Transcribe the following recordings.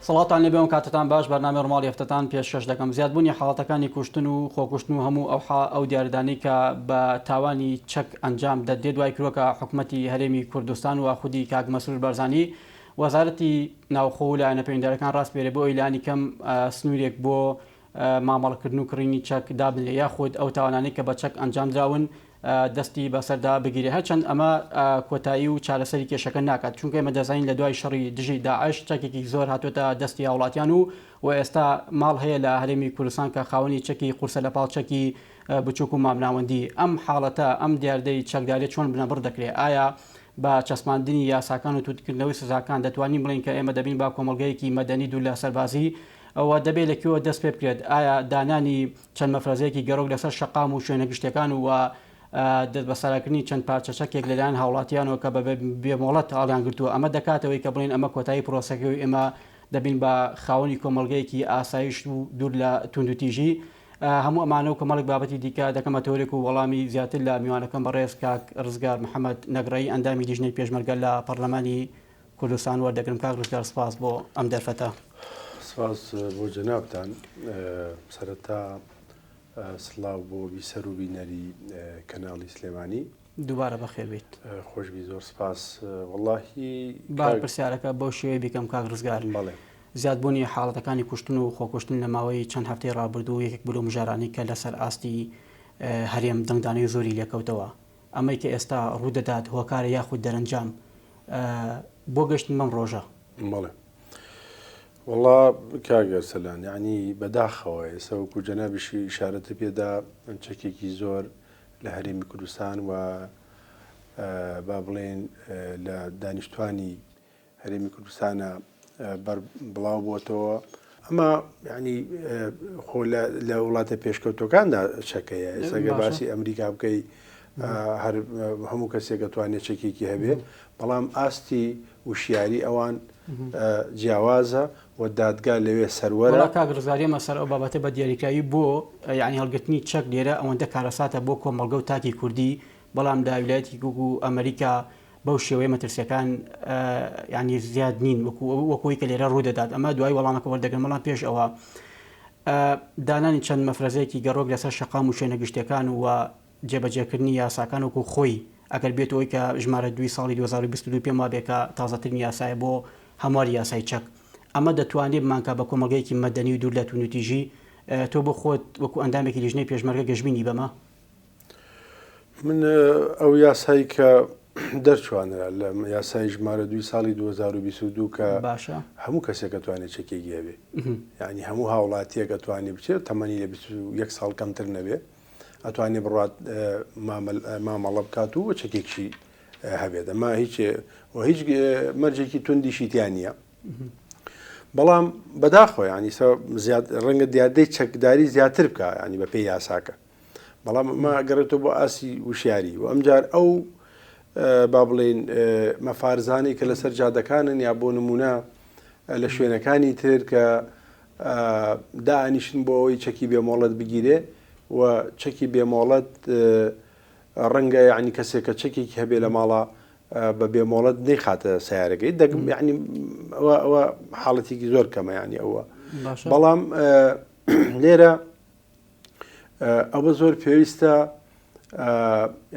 سڵاوتان لێبێ و کاتتان باش بەرنامەی ڕوماڵی هەفتەتان پێشکەش دەکەم زیادبوونی حاڵەتەکانی کوشتن و خۆکوشتن و هەموو ئەو ئەو دیاردانەی کە بە تاوانی چەک ئەنجام دەدرێت دوای کردووە کە حکومەتی هەرێمی کوردستان و خودی کاک مەسرور بارزانی وەزارەتی ناوخۆ و لایەنە پەیوەندیدارەکان ڕاسپێرێ بۆ ئەوەی لانی کەم سنوورێک بۆ مامەڵەکردن و کڕینی چەک دابنرێ یاخود ئەو تاوانانەی کە بە چەک ئەنجام دراون دەستی بەسەردا بگیرێ هەرچەند ئەمە کۆتایی و چارەسەری کێشەکە ناکات چونکە ئێمە دەزانین لە دوای شەڕی دژی داعش چەکێکی زۆر هاتووەتە دەستی هاوڵاتیان و و ئێستا ماڵ هەیە لە هەرێمی کوردستان کە خاوەنی چەکی قورسە لە پاڵ چەکی بچووک و مامناوەندی ئەم حاڵەتە ئەم دیاردەی چەکداری چۆن بنەبڕ دەکرێت ئایا بە چەسپاندنی یاساکان و توندکردنەوەی سزاکان دەتوانین بڵێین کە ئێمە دەبین بە کۆمەڵگەیەکی مەدەنی دوور لە سەربازی؟ و دەبێت لە کوێوە دەست پێ بکرێت؟ ئایا دانانی چەند مەفرەزەیەکی گەڕۆک لەسەر شەقام و شوێنە گشتیەکان و دەستبەسەراکردنی چەند پارچە چەکێک لەلایەن هاوڵاتیانەوە کە بە بێ مۆڵەت هەڵیان گرتووە ئەمە دەکاتەوەی کە بڵێین ئەمە کۆتایی پرۆسەکەی و ئێمە دەبین بە خاوەنی کۆمەڵگەیەکی ئاسایش و دوور لە توندوتیژی؟ هەموو ئەمانە و کۆمەڵێک بابەتی دیکە دەکەمە تەوەرێک و وەڵامی زیاتر لە میوانەکەم بەڕێز کاک ڕزگار محەمەد نەگڕەیی ئەندامی لیژنەی پێشمەرگە لە پەڕلەمانی کوردستان وەردەگرم. کاک ڕزگار سپاس بۆ ئەم دەرفەتە. سپاس بۆ جەنابتان. سەرەتا سڵاو بۆ بیسەر و بینەری کەناڵی سلێمانی. دووبارە بەخێر بێیت. خۆشبی زۆر سپاس. وەڵاهی با پرسیارەکە بەو شێوەیە بیکەم کاک ڕزگار. بەڵێ. زیادبوونی حاڵەتەکانی کوشتن و خۆکوشتن لە ماوەی چەند هەفتەی ڕابردوو یەکێک بوو لەو مژارانەی کە لەسەر ئاستی هەرێم دەنگدانەوەی زۆری لێکەوتەوە. ئەمەی کە ئێستا ڕوودەدات هۆکارە یاخود دەرەنجام بۆ گەشتن بەم ڕۆژە؟ بەڵێ. وەڵا کاک ئەرسەلان یەعنی بەداخەوە ئێستا وەکو جەنابیشی ئیشارەتت پێدا چەکێکی زۆر لە هەرێمی کوردستان و با بڵێن لە دانیشتوانی هەرێمی کوردستانە بەر بڵاو بۆتەوە ئەمە ینی خۆ لە وڵاتە پێشکەوتەکاندا چەکەیە ئێستا باسی ئەمریکا بکەی هەر هەموو کەسێک دەتوانێت چەکێکی هەبێ بەڵام ئاستی وشیاری ئەوان جیاوازە و دادگا لەوێ سەروەرە. وەڵا کاک ڕزگار ئێمە سەر ئەو بابەتە بە دیاریکراوی بۆ یانی هەڵگرتنی چەک لێرە ئەوەندە کارەساتە بۆ کۆمەڵگە و تاکی کوردی بەڵام لە ویلایەتی وەکو ئەمریکا بەو شێوەیە مەترسیەکان یانی زیاد نین وەکو وەکوی کە لێرە ڕوو دەدات ئەمە دوای وەڵامەکە وەردەگرم بەڵام پێش ئەوە دانانی چەند مەفرەزەیەکی گەڕۆک لەسەر شەقام و شوێنە گشتیەکان و جێبەجێکردنی یاساکان وەکو خۆی ئەگەر بێت ئەوەی کە ژمارە دووی ساڵی 2022 پێم وابێ کە تازەترین یاسایە بۆ هەمواری یاسای چەک ئەمە دەتوانێ بمانکا بە کۆمەڵگەیەکی مەدەنی و دوور لە توندوتیژی تۆ بۆ خۆت وەکو ئەندامێکی لیژنەی پێشمەرگە گەشبینی بەمە؟ من ئەو یاسایی کە دەرچوانرا لە یاسای ژمارە دووی ساڵی 2022 کە باشە هەموو کەسێک ئەتوانێت چەکێکی هەبێ یعنی هەموو هاوڵاتیەک ئەتوانێت بچێت تەمەنی لە 21 ساڵ کەمتر نەبێ ئەتوانێ بڕات مامەڵە بکات و چەکێکشی هەبێت ئەمە هیچ و هیچ مەرجێکی توندیشی تیا نییە بەڵام بەداخۆ ینی زیاد ڕەنگە دیاردەی چەکداری زیاتر بکە ینی بە پێی یاساکە بەڵام ئەمە گەڕێتەوە بۆ ئاسی وشیاری و ئەمجار ئەو با بڵین مەفارزانەی کە لەسەر جادەکانن یا بۆ نمونە لە شوێنەکانی تر کە دائەنیشن بۆ ئەوەی چەکی بێ مۆڵەت بگیرێ و چەکی بێ مۆڵەت ڕەنگە یعنی کەسێک کە چەکێکی هەبێ لە ماڵە بە بێ مۆڵەت نەیخاتە سیارەکەی دەگم یعنی ئەوە ئەوە حاڵەتێکی زۆر کەمە یعنی ئەوە بەڵام لێرە ئەوە زۆر پێویستە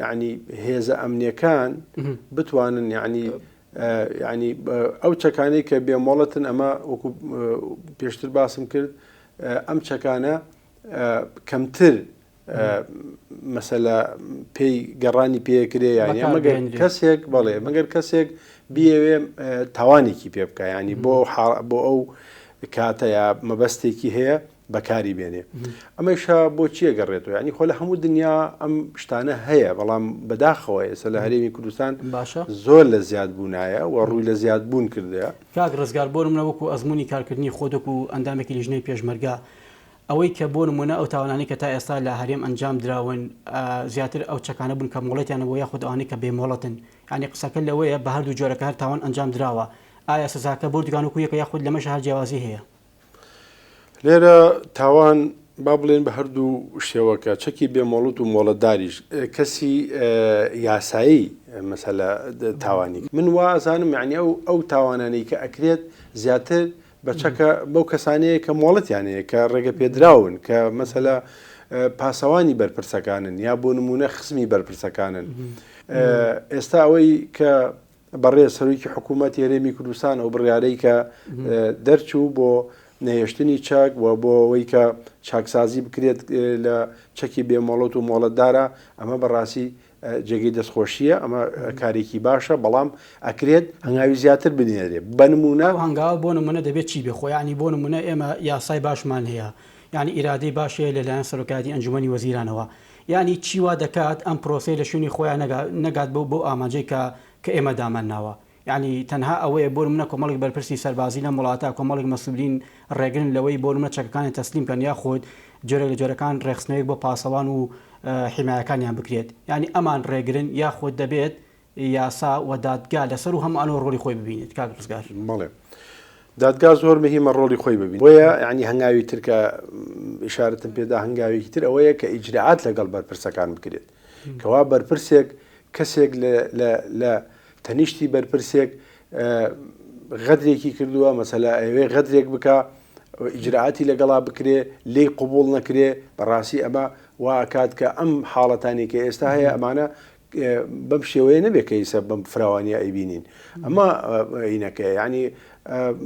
یعنی هێزە ئەمنیەکان بتوانن یعنی یعنی ئەو چەکانەی کە بێ مۆڵەتن ئەمە وەکو پێشتر باسم کرد ئەم چەکانە کەمتر مەسەلە پێی گەڕانی پێکرێ یانی مەگەر کەسێک بەڵێ مەگەر کەسێک بیەوێ تاوانێکی پێ بکە ینی بۆ بۆ ئەو کاتە یا مەبەستێکی هەیە بەکاری بێنێ ئەمەیشە بۆ چیە گەڕێتەوە ینی خۆ لە هەموو دنیا ئەم شتانە هەیە بەڵام بەداخەوە ئێستا لە هەرێمی کوردستان باشە زۆر لە زیاد بوونایە و ڕووی لە زیاد بوون کردەیە. کاک ڕزگار بۆ نمونە وەکو ئەزموونی کارکردنی خۆت وەکو ئەندامێکی لیژنەی پێشمەرگە ئەوەی کە بۆ نمونە ئەو تاوانانەی کە تا ئێستا لە هەرێم ئەنجام دراون زیاتر ئەو چەکانە بوون کە مۆڵەتیان هەبوو یاخود ئەوانەی کە بێ مۆڵەتن یانی قسەکە لەوەیە بە هەردوو جۆرەکە هەر تاوان ئەنجام دراوە ئایا سزاکە بۆ دوگان وەکو یەکە یاخود لەمەش هەر جیاوازی هەیە؟ لێرە تاوان با بڵێن بە هەردوو شێوەکە چەکی بێ مۆڵەت و مۆڵەتداریش کەسی یاسایی مەسەلە تاوانی من وا ئەزانم یعنی ئەو ئەو تاوانانەی کە ئەکرێت زیاتر بە چەکە بەو کەسانەیە کە مۆڵەتیان هەیە کە ڕێگە پێدراون کە مەسەلە پاسەوانی بەرپرسەکانن یا بۆ نمونە خزمی بەرپرسەکانن ئێستا ئەوەی کە بەڕێز سەرۆکی حکوومەتی هەرێمی کوردستان ئەو بڕیارەی کە دەرچوو بۆ نەهێشتنی چەک و بۆ ئەوەی کە چاکسازی بکرێت لە چەکی بێمۆڵەت و مۆڵەتدارە ئەمە بەڕاستی جێگەی دەستخۆشییە ئەمە کارێکی باشە بەڵام ئەکرێت هەنگاوی زیاتر بنێرێ بە نمونە ئەو هەنگاوە بۆ نمونە دەبێت چی بێ خۆ یانی بۆ نمونە ئێمە یاسای باشمان هەیە یانی ئیرادەی باش هەیە لەلایەن سەرۆکایەتی ئەنجومەنی وەزیرانەوە یانی چی وا دەکات ئەم پرۆسەیە لە شوێنی خۆیا نەگات بەو بەو ئامانجەی کە کە ئێمە دامان ناوە یانی تەنها ئەوەیە بۆ نمونە کۆمەڵێک بەرپرسی سەربازی لەم وڵاتە کۆمەڵێک مەسئولین ڕێگرن لەوەی بۆ نمونە چەکەکانیان تەسلیم کەن یاخود جۆرێک لە جۆرەکان ڕێکخستنەوەیەک بۆ پاسەوان و حیمایەکانیان بکرێت یانی ئەمان ڕێگرن یاخود دەبێت یاسا و دادگا لەسەرو هەموانەوە ڕۆڵی خۆی ببینێت کاک ڕزگار. بەڵێ دادگا زۆر مهیمە ڕۆڵی خۆی ببینێت بۆیە یانی هەنگاوی تر کە ئیشارەتم پێدا هەنگاوێکی تر ئەوەیە کە ئیجرائات لەگەڵ بەرپرسەکان بکرێت کەوا بەرپرسێک کەسێک لە تەنیشتی بەرپرسێک غەدرێکی کردووە مەسەلا ئەوێ غەدرێک بکە ئیجرائاتی لەگەڵا بکرێ لێی قوبول نەکرێ بەڕاستی ئەمە وا ئەکات کە ئەم حاڵەتانی کە ئێستا هەیە ئەمانە بەم شێوەیە نەبێت کە ئیسە بەم فراوانیە ئەیبینین ئەمە ئینەکە ینی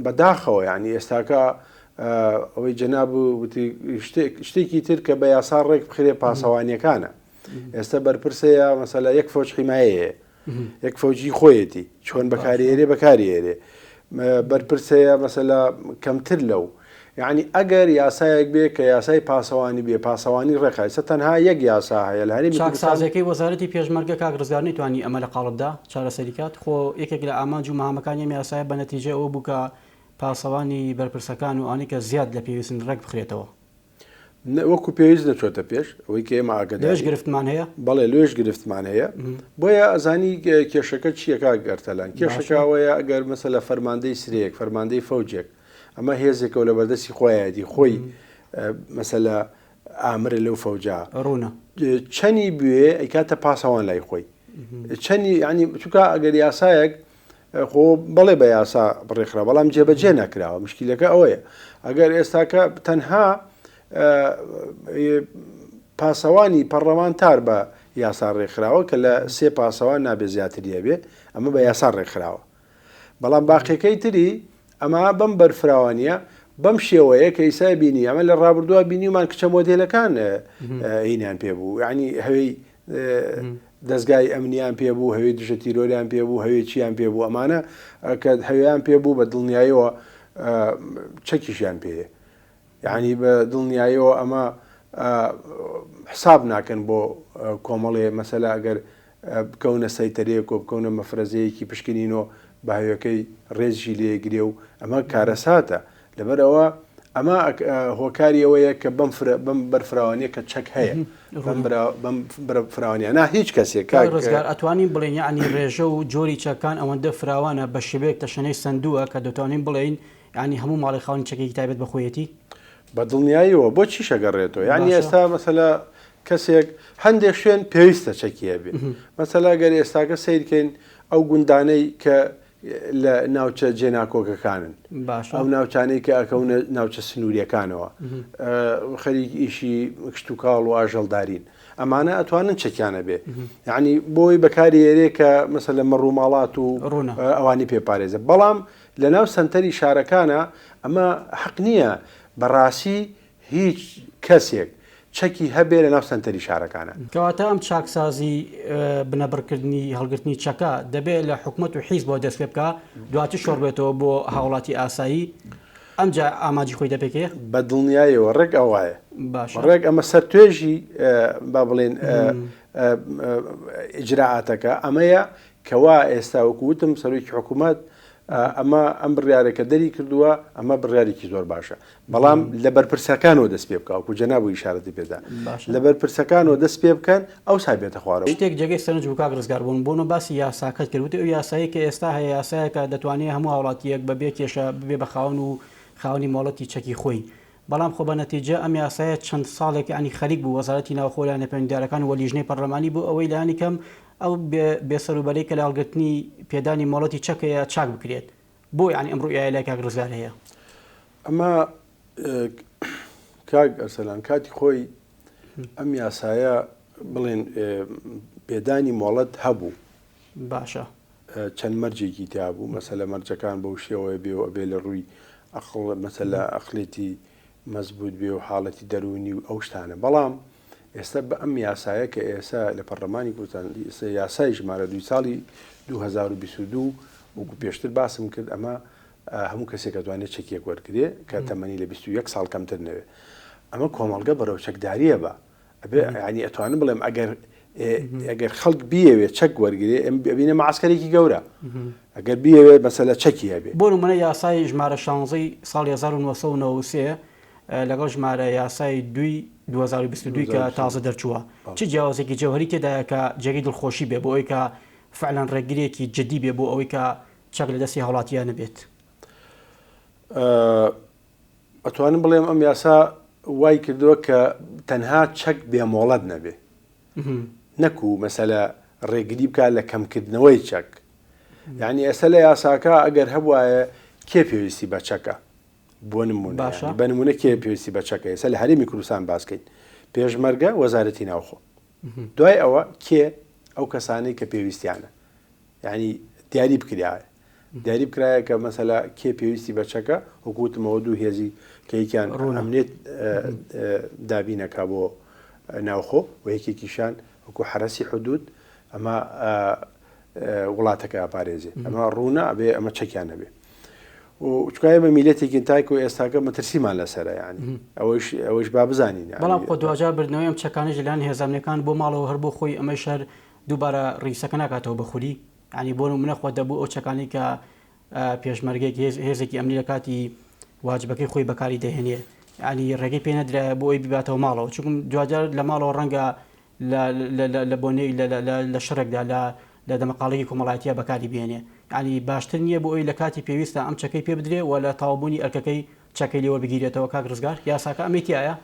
بەداخەوە ینی ئێستاکە ئەوەی جەناب وتی شتێکی تر کە بە یاسا ڕێک بخرێ پاسەوانیەکانە ئێستا بەرپرسەیە مەسەلا یەک فۆج حیمایەیە یەک فەوجی خۆیەتی چۆن بەکاری ئێرێ بەکاری ئێرێ بەرپرسەیە مەسەلا کەمتر لەو یعنی ئەگەر یاسایەک بێ کە یاسای پاسەوانی بێ پاسەوانی ڕێکخایسە تەنها یەک یاسا هەیە لە هەرێمی کوردستان. چاکسازیەکەی وەزارەتی پێشمەرگە کاک ڕزگار نەیتوانی ئەمە لە قاڵبدا چارەسەری کات، خۆ یەکێک لە ئامانج و مەهامەکانی ئەم یاسایە بە نەتیجەی ئەوە بوو کە پاسەوانی بەرپرسەکان و ئەوانەی کە زیاد لە پێویستن ڕێک بخرێتەوە. وەکو پێویست نەچۆتە پێش ئەوەی کە ئێمە ئاگادارین. لەوێش گرفتمان هەیە؟ بەڵێ لەوێش گرفتمان هەیە. بۆیە ئەزانی کێشەکە چییە کاک ئەرتەلان؟ کێشەکە ئەوەیە ئەگەر مەسەلە فەرماندەی سرەیەک، فەرماندەی فەوجێک، ئەمە هێزێکە و لەبەردەستی خۆیەتی، خۆی مەسەلە ئامرە لەو فەوجە. ڕوونە. چەنی بوێ ئەیکاتە پاسەوان لای خۆی. چەنی یانی چونکە ئەگەر یاسایەک خۆ بەڵێ بە یاسا ڕێکخرا بەڵام جێبەجێ نەکراوە مشکیلەکە ئەوەیە ئەگەر ئێستاکە تەنها پاسەوانی پەڕلەمانتار بە یاسا ڕێکخراوە کە لە سێ پاسەوان نابێ زیاتری هەبێ ئەمە بە یاسا ڕێکخراوە بەڵام باقیەکەی تری ئەمە بەم بەرفراوانیە بەم شێوەیە کە ئیسا بینی ئەمە لە ڕابردووە بینیمان کچە مۆدێلەکان هینیان پێ بوو یعنی هەوی دەزگای ئەمنیان پێ بوو، هەوێی دژە تیرۆریان پێ بوو، هەوێی چیان پێ بوو، ئەمانە کە هەوێیان پێ بوو بە دڵنیایەوە چەکیشیان پێیە. یعنی بە دڵنیایەوە ئەمە حساب ناکەن بۆ کۆمەڵێ مەسەلە ئەگەر بکەونە سەیتەرەیەک و بکەونە مەفرەزەیەکی پشکنینۆ بە هەوێکەی ڕێزیشی لێ گرێ و ئەمە کارەساتە. لەبەر ئەوە ئەمە هۆکاری ئەوەیە کە بەم بەم بەرفراوانیە کە چەک هەیە بەم بەرفراوانیە نا هیچ کەسێک کاک ڕزگار ئەتوانین بڵێین یەعنی ڕێژە و جۆری چەکان ئەوەندە فراوانە بە شێوەیەک تەشەنەی سەندووە کە دەتوانین بڵێین یەعنی هەموو ماڵێک خاوەنی چەکێکی تایبەت بە خۆیەتی؟ بە دڵنیاییەوە بۆ چیش ئەگەڕێتەوە یەعنی ئێستا مەسەلە کەسێک هەندێک شوێن پێویستە چەکی هەبێ مەسەلە گەر ئێستاکە سەیرکەین ئەو گوندانەی کە لە ناوچە جێناکۆکەکانن باشە. ئەو ناوچانەی کە ئەکەونە ناوچە سنووریەکانەوە خەریک ئیشی کشتوکاڵ و ئاژەڵدارین ئەمانە ئەتوانن چەکیان هەبێ یعنی بۆی بەکاری ئێرێ کە مەسەلە مەڕوماڵات و ڕوونە. ئەوانی پێ پارێزە بەڵام لە ناو سەنتەری شارەکانە ئەمە حەق نییە بەڕاستی هیچ کەسێک چەکی هەبێ لە ناو سەنتەری شارەکانە. کەواتە ئەم چاکسازی بنەبڕکردنی هەڵگرتنی چەکە دەبێ لە حکومەت و حیزبەوە دەست پێ بکا دواتر شۆڕبێتەوە بۆ هاوڵاتی ئاسایی ئەمجا ئامانجی خۆی دەپێکێ؟ بە دڵنیایەوە ڕێک ئەوایە. باشە. ڕێک ئەمە سەرتوێژی با بڵێین ئیجرائاتەکە ئەمەیە کەوا ئێستا وەکو وتم سەرۆکی حکوومەت ئەمە ئەم بڕیارە کە دەری کردووە ئەمە بڕیارێکی زۆر باشە بەڵام لە بەرپرسەکانەوە دەست پێ بکە وەکو جەناب و ئیشارەتی پێدا لە بەرپرسەکانەوە دەست پێ بکەن ئەوسا بێتە خوارەوە. شتێک جێگەی سەرنج بوو کاک ڕزگار بوون بۆنە باسی یاساکەت کرد وتی ئەو یاسایەی کە ئێستا هەیە یاسایەکە دەتوانێ هەموو هاوڵاتییەک بە بێ کێشە ببێ بە خاوەن و خاوەنی مۆڵەتی چەکی خۆی بەڵام خۆ بە نەتیجە ئەم یاسایە چەند ساڵێک یانی خەریک بوو وەزارەتی ناوخۆ لایەنە پەیوەندیدارەکان و لیژنەی پەڕلەمانی بۆ ئەوەی لایەنی کەم ئەو بێ سەروبەرەی کە لە هەڵگرتنی پێدانی مۆڵەتی چەک هەیە چاک بکرێت بۆ یانی ئەم ڕوئیایە لای کاک ڕزگار هەیە؟ ئەمە کاک ئەرسەلان کاتی خۆی ئەم یاسایە بڵێن پێدانی مۆڵەت هەبوو باشە چەند مەرجێکی تیا بوو مەسەلە مەرجەکان بەو شێوەیە بێ و ئەبێ لە ڕووی ئەقڵ مەسەلە ئەقلێتی مەزبوط بێ و حاڵەتی دەروونی و ئەو شتانە بەڵام ئێستا بە ئەم یاسایە کە ئێستا لە پەرلەمانی کوردستان ئێستا یاسای ژمارە دوی ساڵی 2022 وەکو پێشتر باسم کرد ئەمە هەموو کەسێک ئەتوانێت چەکێک وەرگرێ کە تەمەنی لە 21 ساڵ کەمتر نەوێ ئەمە کۆمەڵگە بەرەو چەکداریە بە ئەبێ یانی ئەتوانم بڵێم ئەگەر ئەگەر خەڵک بیەوێ چەک وەرگێ ئەم ببینە معسکەرێکی گەورە ئەگەر بیەوێ مەسەلە چەکی هەبێ. بۆ نمونە یاسای ژمارە شانزەی ساڵی 1993 لەگەڵ ژمارە یاسای دووی 2022 کە تازە دەرچووە چ جیاوازێکی جەوهەری تێدایە کە جێگەی دڵخۆشی بێ بۆ ئەوەی کە فعلا ڕێگرێکی جدی بێ بۆ ئەوەی کە چەک لە دەستی هاوڵاتیان نەبێت؟ ئەتوانم بڵێم ئەم یاسا وای کردووە کە تەنها چەک بێ مۆڵەت نەبێ نەکو مەسەلە ڕێگری بکات لە کەمکردنەوەی چەک یعنی ئێستا لە یاساکە ئەگەر هەبواە کێ پێویستی بە چەکە بۆ نمونە باشە. بە نمونە کێ پێویستی بە چەکە ئێستا لە هەرێمی کوردستان باسکەین پێشمەرگە وەزارەتی ناوخۆ دوای ئەوە کێ ئەو کەسانەی کە پێویستیانە یانی دیاری بکرایە دیاری بکرایە کە مەسەلا کێ پێویستی بە چەکە وەکو وتمەوە دوو هێزی کە یەکیان ئەمنیەت دابینەکە بۆ ناوخۆ و یەکێکیشان وەکو حەرەسی حدود ئەمە وڵاتەکە ئاپارێزێ ئەمە ڕوونە ئەبێ ئەمە چەکیان هەبێ و چکایە بە میلەتێکین تاکو ئێستاکە مەترسیمان لەسەرە ینی ئەوەیش ئەوەیش با بزانین بەڵام خۆ دواجار بردنەوەی ئەم چەکانەش لەلایەن هێزامنیەکان بۆ ماڵەوە هەر بۆ خۆی ئەمەش هەر دووبارە ڕیسەکە ناکاتەوە بە خوری یانی بۆ نمونە خۆ دەبوو ئەو چەکانەی کە پێشمەرگێک هێزێکی ئەمنی لە کاتی واجبەکەی خۆی بەکاری دەهێنێ ینی ڕێگەی پێ نەدرایە بۆ ئەوی بیباتەوە ماڵەوە چونکم دواجار لە ماڵەوە ڕەنگە لە بۆنەی لە شەڕێکدا لە لە دەمەقاڵێکی کۆمەڵایەتیە بەکاری بێنێ ینی باشتر نییە بۆ ئەوی لە کاتی پێویستە ئەم چەکەی پێ بدرێ و لە تەواوبوونی ئەرکەکەی چەکەی لێ وەربگیرێتەوە کاک ڕزگار یاساکە ئەمەی تیایە؟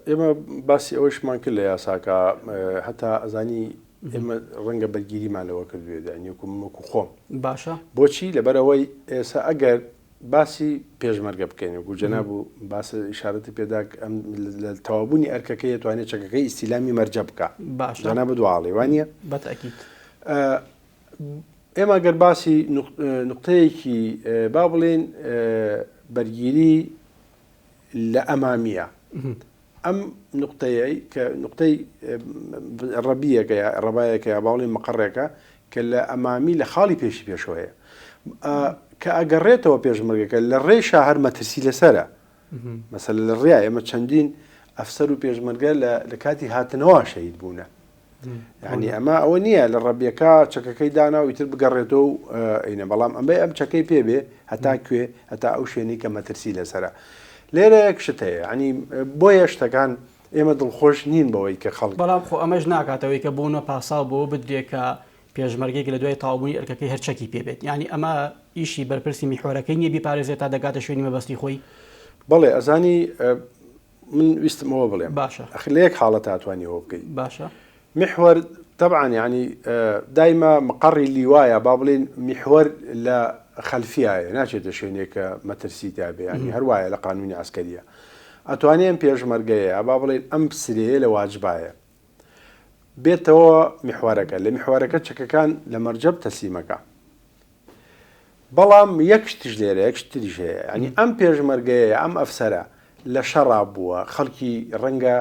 ئێمە باسی ئەوەشمان کرد لە یاساکە هەتا ئەزانی ئێمە ڕەنگە بەرگیریمان لەوە کردوێت یانی وەکو من وەکو خۆم باشە بۆچی لەبەرئەوەی ئێستا ئەگەر باسی پێشمەرگە بکەین وەکو جەناب و باس ئیشارەتی پێدا ئەم لە تەواوبوونی ئەرکەکەی ئەتوانێت چەکەکەی ئیستیلامی مەرجە بکا باشە جەنابت واڵێ وانە بەتەکید ئێمە گەر باسی نوقتەیەکی با بڵێین بەرگیری لە ئەمامیە ئەم نوقتەیە کە نوقتەی ڕەبیەکە یا ڕەبایەکە یا باڵی مقڕێکە کە لە ئەمامی لە خاڵی پێشی پێشەوەیە کە ئەگەڕێتەوە پێشمەرگەکە لە ڕێی شاهر مەترسی لەسرە مەسەل لە ڕیا ئێمە چەندین ئەفسەر و پێشمەرگە لە کاتی هاتنەوە شەهید بوونە یعنی ئەمە ئەوە نییە لە ڕەبیەکە چەکەکەی دانا و ئیتر بگەڕێتەوە و ئەینە بەڵام ئەمەی ئەم چەکەی پێ بێ هەتا کوێ هەتا ئەو شوێنی کە مەترسی لەسرە لێرە یەک شت هەیە ینی بۆیە شتەکان ئێمە دڵخۆش نین بەوەی کە خەڵک بەڵام خۆ ئەمەش ناکاتەوەی کە بوونە پاساو بۆ بدرێ کە پێشمەرگەیەک لە دوای تەواوبوونی ئەرکەکەی هەر چەکی پێ بێت یانی ئەمە ئیشی بەرپرسی میحوەرەکەی نییە بیپارێزێت تا دەگاتە شوێنی مەبەستی خۆی؟ بەڵێ ئەزانی من ویستم ئەوە بڵێم باشە ئەخر لە یەک حاڵەتا توانی ئەوە بکەی باشە میحوەر تەبعەن یانی دایمە مقەڕی لیوایە با بڵێین میحوەر لە خەلفیایە ناچێتە شوێنێک کە مەترسی تیا بێ یانی هەر وایە لە قانونی عەسکەریە ئەتوانێ ئەم پێشمەرگەیە با بڵێین ئەم سرەیە لە واجبایە بێتەوە میحوەرەکە لە میحوەرەکە چەکەکان لە مەرجەب تەسلیمەکە بەڵام یەک شتیش لێرە یەک شت تریش هەیە یانی ئەم پێشمەرگەیە ئەم ئەفسەرە لە شەڕا بووە خەڵکی ڕەنگە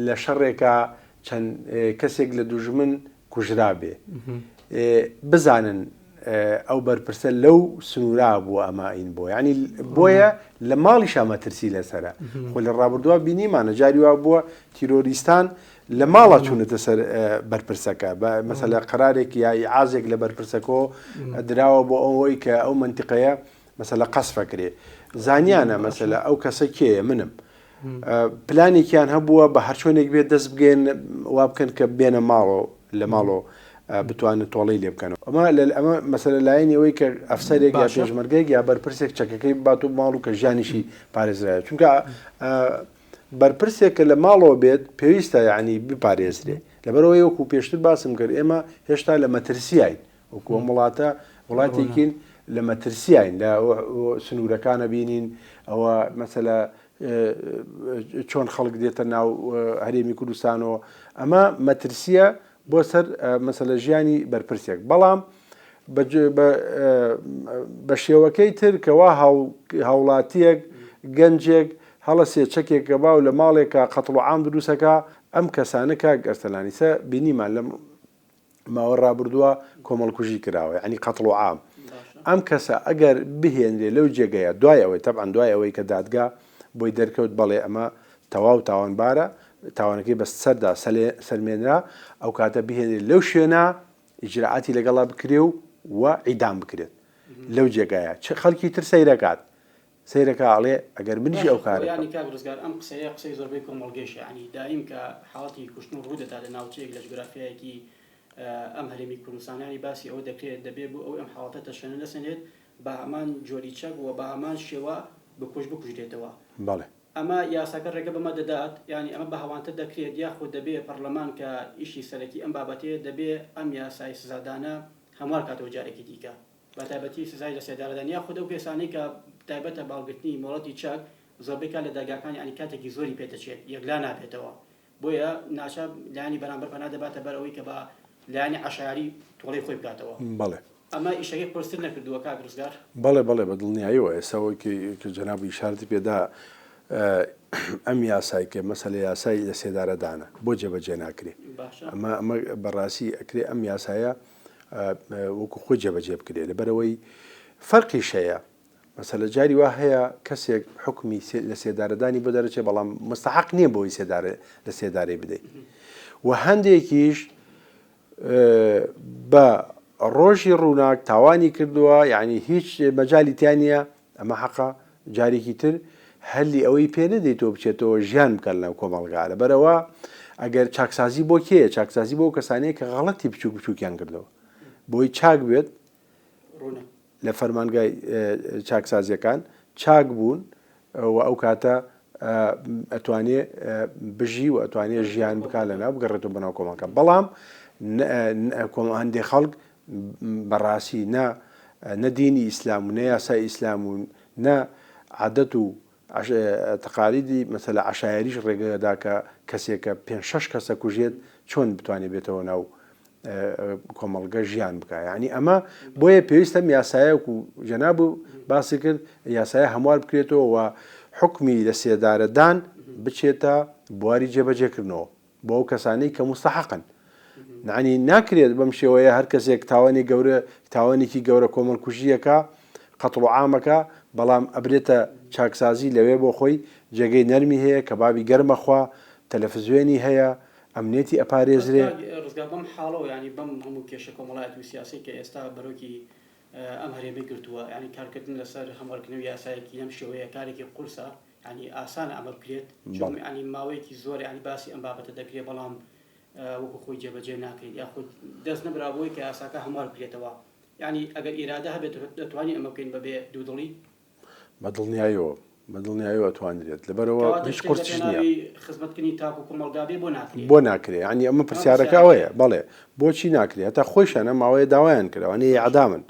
لە شەڕێکا چەند کەسێک لە دوژمن کوژرابێ بزانن ئەو بەرپرسە لەو سنوورا بووە ئەمە ئین بۆ ینی بۆیە لە ماڵیشا مەترسی لەسرە خۆ لە ڕابردووە بینیمانە جاری وا بووە تیرۆریستان لە ماڵە چوونەتە سەر بەرپرسەکە بە مەسەلە قەرارێک یا ئیعازێک لە بەرپرسەکۆ دراوە بۆ ئەوەی کە ئەو مەنتیقەیە مەسەلە قەسفەکرێ زانیانە مەسەلە ئەو کەسە کێیە منم پلانێکیان هەبووە بە هەرچۆنێک بێت دەست بگەن وا بکەن کە بێنە ماڵەوە لە ماڵەوە بتوانن تۆڵەی لێ بکەنەوە ئەمە ئەمە مەسەلە لایەنی ئەوەی کە ئەفسەرێک یا پێشمەرگەیەک یا بەرپرسێک چەکەکەی ببات و ماڵ و کە ژیانیشی پارێزراوە چونکە بەرپرسێک کە لە ماڵەوە بێت پێویستە یعنی بپارێزرێ لەبەرئەوەی وەکو پێشتر باسم کرد ئێمە هێشتا لە مەترسیاین وەکو ئەم وڵاتە وڵاتێکین. لە مەترسیاین لە سنوورەکانە بینین ئەوە مەسەلە چۆن خەڵک دێتە ناو هەرێمی کوردستانەوە ئەمە مەترسیە بۆ سەر مەسەلە ژیانی بەرپرسێک بەڵام بە شێوەکەی تر کەوا هاوڵاتیەک گەنجێک هەڵەسێ چەکێکە باو لە ماڵێکە قەتڵ و عام دروستەکە ئەم کەسانە کاک ئەرسەلانیسە بینیمان لەم ماوە ڕابردووە کۆمەڵکوژی کراوە یعنی قەتڵ و عام ئەم کەسە ئەگەر بهێنرێ لەو جێگەیە دوای ئەوەی تەبعەن دوای ئەوەی کە دادگا بۆی دەرکەوت بەڵێ ئەمە تەواو تاوانبارە تاوانەکەی بە سەردا سەلمێنرا ئەو کاتە بهێنرێ لەو شوێنە ئیجرائاتی لەگەڵا بکرێ و و عیدام بکرێت لەو جێگایە چ خەڵکی تر سەیرەکات سەیرەکا ئەڵێ ئەگەر منیش باشە ئەو کارە یانی بکەم. کاک ڕزگار ئەم قسەیە قسەی زۆربەی کۆمەڵگەیشە یانی دایم کە حاڵەتی کوشتن ڕوو دەدا لە ناوچەیەک لە جوگرافیایەکی ئەم هەرێمی کوردستان یانی باسی ئەوە دەکرێت دەبێ بۆ ئەوەی ئەم حاڵەتە تەشەنە نەسەنێت بە هەمان جۆری چەک و بە هەمان شێوە بکوژ بکوژرێتەوە. بەڵێ. ئەمە یاساکە ڕێگە بەمە دەدات یانی ئەمە بە هەوانتە دەکرێت یاخود دەبێ پەڕلەمان کە ئیشی سەرەکی ئەم بابەتەیە دەبێ ئەم یاسای سزادانە هەموار کاتەوە جارێکی دیکە. بەتایبەتی سزای لەسێدارەدان یاخود ئەو کەسانەی کە تایبەتە بە هەڵگرتنی مۆڵەتی چەک زۆربەی کات لە دەرگاکان یانی کاتێکی زۆری پێ دەچێت یەکلا نابێتەوە بۆیە ناچار لایەنی بەرامبەر پەنا دەباتە بەر ئەوەی کە بە لایەنی عەشایەری تۆڵەی خۆی بکاتەوە. بەڵێ. ئەمە ئیشەکەی قورستر نەکردووە کاک ڕزگار؟ بەڵێ بەڵێ بە دڵنیایەوە ئێستا ئەوەی کە جەنابت ئیشارەتی پێ دا ئەم یاسای کە مەسەلە یاسای لەسێدارەدانە بۆ جێبەجێ ناکرێ؟ باشە. ئەمە ئەمە بەڕاستی ئەکرێ ئەم یاسایە وەکو خۆی جێبەجێ بکرێت لەبەرئەوەی فەرقیش هەیە مەسەلە جاری وا هەیە کەسێک حکمی لە سێدارەدانی بۆ دەرەچێت بەڵام مستحق نییە بۆی سێدارە لە سێدارەی بدەیت و هەندێکیش بە ڕۆژی ڕووناک تاوانی کردووە یعنی هیچ مەجای تیا نییە ئەمە حەقە جارێکی تر هەلی ئەوەی پێ نەدەی تۆ بچێتەوە ژیان بکات لەناو کۆمەڵگا لەبەرئەوە ئەگەر چاکسازی بۆ کێیە چاکسازی بۆ ئەو کەسانەیە کە غەڵەتی بچوک بچوکیان کردەوە بۆی چاک بێت ڕوونە. لە فەرمانگای چاکسازیەکان چاک بوون و ئەو کاتە ئەتوانێ بژی و ئەتوانێ ژیان بکات لەناو بگەڕێتەوە بەناو کۆمەڵگا بەڵام هەندێک خەڵک بەڕاستی نە نە دینی ئیسلام و نە یاسای ئیسلام و نە عادەت و تەقالیدی مەسەلە عەشایەریش ڕێگەدا کە کەسێک کە پێنج شەش کەسە کوژێت چۆن بتوانێت بێتەوە ناو کۆمەڵگە ژیان بکە یعنی ئەمە بۆیە پێویستە یاسایەک و جەناب و باسی کرد یاسایە هەموار بکرێتەوە و حکمی لە سێدارەدان بچێتە بواری جێبەجێکردنەوە بۆ ئەو کەسانەی کە موستەحەقن یعنی ناکرێت بەم شێوەیە هەر کەسێک تاوانی گەورە تاوانێکی گەورە کۆمەڵکوژیەکە قەتڵ و عامەکە بەڵام ئەبرێتە چاکسازی لەوێ بۆ خۆی جێگەی نەرمی هەیە کەبابی گەرمەخوا تەلەفزیۆنی هەیە ئەمنیەتی ئەپارێزرێ. کاک ڕزگار بەم حاڵەوە یانی بەم هەموو کێشە کۆمەڵایەتی و سیاسەی کە ئێستا بەرۆکی ئەم هەرێمەی گرتووە یانی کارکردن لەسەر هەموارکردنەوەی یاسایەکی لەم شێوەیە کارێکی قورسە یانی ئاسانە ئەمە بکرێت چون یانی ماوەیەکی زۆرە یانی باسی ئەم بابەتە دەکرێت بەڵام وەکو خۆی جێبەجێ ناکرێت یاخود دەست نەبرا بۆی کە یاساکە هەموار بکرێتەوە یانی ئەگەر ئیرادە هەبێت دەتوانین ئەمە بکەین بەبێ دوودڵی؟ بە دڵنیایەوە بە دڵنیایەوە ئەتوانرێت لەبەرەوە کەواتە هیچ شتێک لە قورسیش نییە. پێناوی خزمەتکردنی تاک و کۆمەڵگا بێ بۆ ناکرێ؟ بۆ ناکرێ یانی ئەمە ئەمە پرسیارەکە پرسیارەکەیە. ئەوەیە بەڵێ بۆچی ناکرێ هەتا خۆیشیان ئەم ماوەیە داوایان کرد ئەوانەی باشە ئیعدامن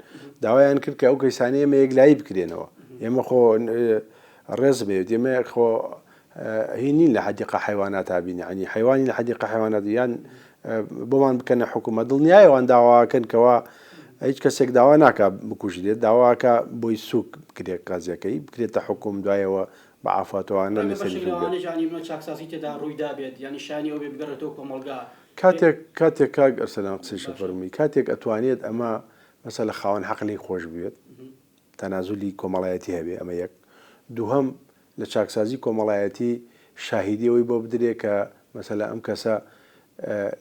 داوایان کرد کە ئەو کەیسانەی ئێمە یەکلایی بکرێنەوە ئێمە خۆ ڕێزم هەیە ئێمە خۆ هی نین لە حەدیقە حەیواناتا بین یعنی حەیوانی لە حەدیقە حەیوانات یان بۆمان بکەنە حکوومەت دڵنیایە وان داواکەن کەوا هیچ کەسێک داوا ناکا بکوژرێت داواکە بۆی سوک بکرێت قازیەکەی بکرێتە حکوم دوایەوە بە عافاتەوانە ڕەنگە لەسەری بەشێک بێت. لەوانەیش یانی بڵێن چاکسازی تێدا ڕووی دابێت یانی شایانی ئەوە بێ بگەڕێتەوە کۆمەڵگا. کاتێک کاتێک کاک ئەرسەلان قسەیشە باشە. فەرمووی کاتێک ئەتوانێت ئەمە مەسەلە خاوەن حەق لێی خۆش بوێت تەنازولی کۆمەڵایەتی هەبێ ئەمە یەک دووهەم لە چاکسازی کۆمەڵایەتی شاهیدی ئەوەی بۆ بدرێ کە مەسەلە ئەم کەسە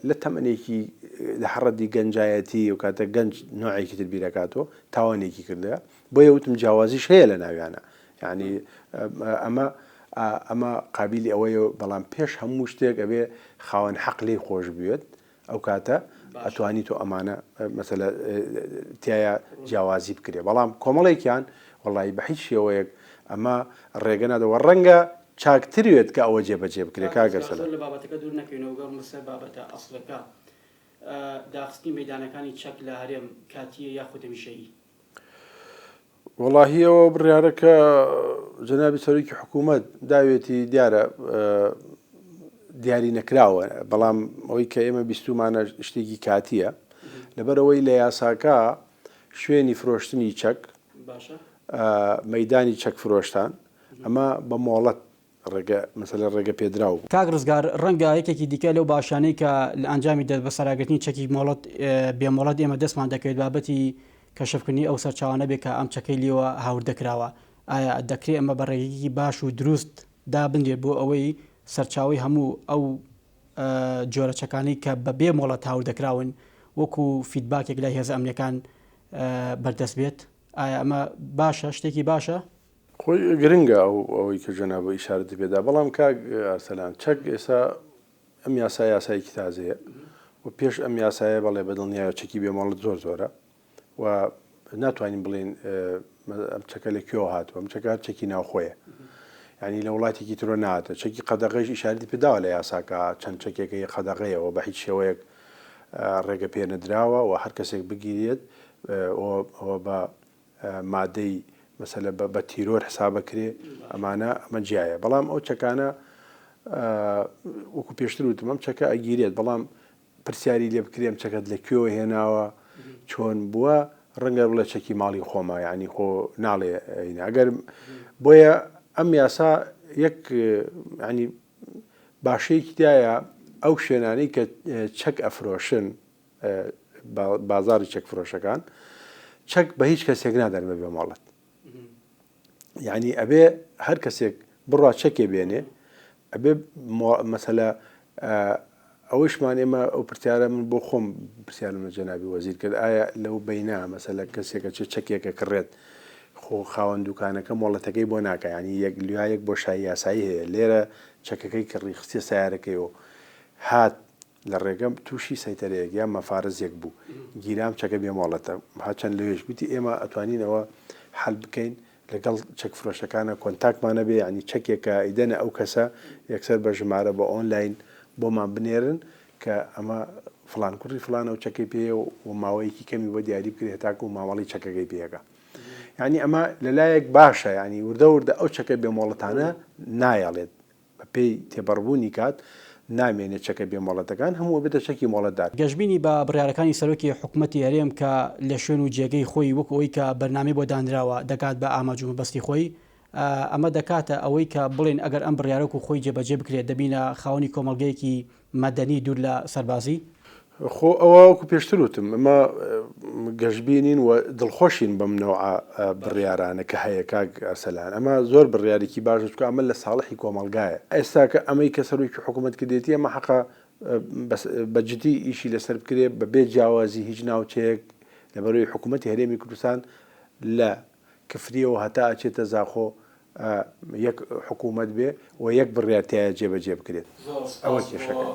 لە تەمەنێکی لە حەڕەدی گەنجایەتی و کاتە گەنج نوعێکی تر بیرەکاتەوە تاوانێکی کردە بۆیە وتم جیاوازیش هەیە لە ناویانە یعنی ئەمە ئەمە قابلی ئەوەیە بەڵام پێش هەموو شتێک ئەبێ خاوەن حەق لێی خۆش بوێت ئەو کاتە ئەتوانی تۆ ئەمانە مەسەلە تایە جیاوازی بکرێ بەڵام کۆمەڵێکیان وەڵی بە هیچ شێوەیەک ئەمە ڕێگە نادەوە ڕەنگە چاکتر وێت کە ئەوە جێبەجێ بکرێ کاک ئەرسەلان. زۆر لە بابەتەکە دوور نەکەوینەوە گەڕمە سەر بابەتە ئەسڵەکە داخستنی مەیدانەکانی چەک لە هەرێم کاتییە یاخود هەمیشەیی؟ وەڵاهی ئەوە بڕیارە کە جەنابی سەرۆکی حکوومەت داوێتی دیارە دیاری نەکراوە بەڵام ئەوەی کە ئێمە بیستومانە شتێکی کاتیە لەبەرئەوەی لە یاساکە شوێنی فرۆشتنی چەک مەدانی چەک فرۆشتان ئەمە بە مۆڵەت ڕێگە مەسەلە ڕێگە پێدراو بوو. کاک ڕزگار، ڕەنگە یەکێکی دیکە لەو باشانەی کە لە ئەنجامی دەستبەسەراگرتنی چەکی مۆڵەت بێ مۆڵەت ئێمە دەستمان دەکەوێت بابەتی کەشفکردنی ئەو سەرچاوانە بێت کە ئەم چەکەی لێوە هاوردە کراوە. ئایا دەکرێ ئەمە بە ڕێگەیەکی باش و دروست دابنرێت بۆ ئەوەی سەرچاوەی هەموو ئەو جۆرە چەکانەی کە بە بێ مۆڵەت هاوردە کراون وەکو فیدباکێک لای هێزە ئەمنیەکان بەردەست بێت؟ ئایا ئەمە باشە؟ شتێکی باشە؟ خۆی گرنگە ئەو ئەوەی کە جەنابت ئیشارەتت پێدا بەڵام کاک ئەرسەلان چەک ئێستا ئەم یاسا یاسایەکی تازەیە و پێش ئەم یاسایە بەڵێ بە دڵنیایە چەکی بێمۆڵەت زۆر زۆرە و ناتوانین بڵێین ئەم چەکە لە کوێوە هاتووە ئەم چەکە هەر چەکی ناوخۆیە یعنی لە وڵاتێکی ترۆ ناتە چەکی قەدەغەیش ئیشارەتی پێداوە لە یاساکە چەند چەکێکە یە قەدەغەیەوە بە هیچ شێوەیەک ڕێگە پێ نەدراوە و هەر کەسێک بگیرێت ئەوە بە مادەی مەسەلە بە تیرۆر حسابەکرێ ئەمانە ئەمە جیایە بەڵام ئەو چەکانە وەکو پێشتر وتم ئەم چەکە ئەگیرێت بەڵام پرسیاری لێ بکرێ ئەم چەکەت لە کوێوە هێناوە چۆن بووە ڕەنگە بڵێ چەکی ماڵی خۆمە یعنی خۆ ناڵێ ئەگەر بۆیە ئەم یاسا یەک ینی باشەیەکی تایە ئەو شوێنانەی کە چەک ئەفرۆشن بازاڕی چەک فرۆشەکان چەک بە هیچ کەسێک نادەن بە بێ مۆڵەت یعنی ئەبێ هەر کەسێک بڕوا چەکێ بێنێ ئەبێ مەسەلە ئەوەیشمان ئێمە ئەو پرسیارە من بۆ خۆم پرسیارم لە جەنابی وەزیر کرد ئایا لەو بەینا مەسەلە کەسێکە چێ چەکێکە کڕێت خۆ خاوەن دوکانەکە مۆڵەتەکەی بۆ ناکە ینی یەک لایەک بۆ شای یاسایی هەیە لێرە چەکەکەی کڕی خستە سیارەکەی و هات لە ڕێگەم تووشی سەیتەرەیەک یان مەفارزێک بوو گیرام چەکە بێ مۆڵەتە هەرچەند لەوێش گوتی ئێمە ئەتوانین ئەوە حەل بکەین لەگەڵ چەک فرۆشەکانە کۆنتاکمان هەبێ یانی چەکێکە ئەیدەنە ئەو کەسە یەکسەر بە ژمارە بە ئۆنلاین بۆمان بنێرن کە ئەمە فڵان کوڕی فڵانە و چەکەی پێیە و ماوەیەکی کەمی بۆ دیاری بکرێت هەتاکو مامەڵەی چەکەکەی پێ ئەکا یانی ئەمە لەلایەک باشە یانی وردە وردە ئەو چەکە بێ مۆڵەتانە نایەڵێت بەپێی تێپەڕبوونی کات نامێنێت چەکە بێ مۆڵەتەکان هەموو ئەبێتە چەکی مۆڵەتدار. گەشبینی بە بڕیارەکانی سەرۆکی حکومەتی هەرێم کە لە شوێن و جێگەی خۆی وەکو ئەوەی کە بەرنامەی بۆ دانراوە دەگات بە ئامانج و مەبەستی خۆی، ئەمە دەکاتە ئەوەی کە بڵێین ئەگەر ئەم بڕیارە وەکو خۆی جێبەجێ بکرێت دەبینە خاوەنی کۆمەڵگەیەکی مەدەنی دوور لە سەربازی؟ خۆ ئەوە وەکو پێشتر وتم ئەمە گەشبینین و دڵخۆشین بەم نەوعە بڕیارانە کە هەیە کاک ئەرسەلان ئەمە زۆر بڕیارێکی باشە چونکە ئەمە لە ساڵحی کۆمەڵگایە ئێستا کە ئەمەی کە سەرۆکی حکوومەت کردێتی ئەمە حەقە بە جدی ئیشی لەسەر بکرێ بە بێ جیاوازی هیچ ناوچەیەک لەبەرەوەی حکوومەتی هەرێمی کوردستان لە کفریەوە هەتا ئەچێتە زاخۆ یەک حکوومەت بێ و یەک بڕیار تیایا جێبەجێ بکرێت. زۆر ئەوە سوپاس بۆ کێشەکە.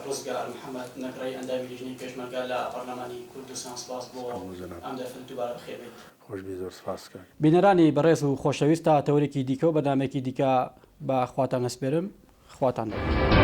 ڕزگار محەمەد نەگڕەی ئەندامی لیژنەی پێشمەرگە لە پەرلەمانی کوردستان سوپاس بۆ سڵاو بۆ جەنابت. ئەم دەرفەتە دووبارە بەخێر بێیت. خۆش بی زۆر سپاس کاک. بینەرانی بەڕێز و خۆشەویست تا تەوەرێکی دیکە و بەرنامەیەکی دیکە بە خواتان ئەسپێرم خواتان لەگەڵ.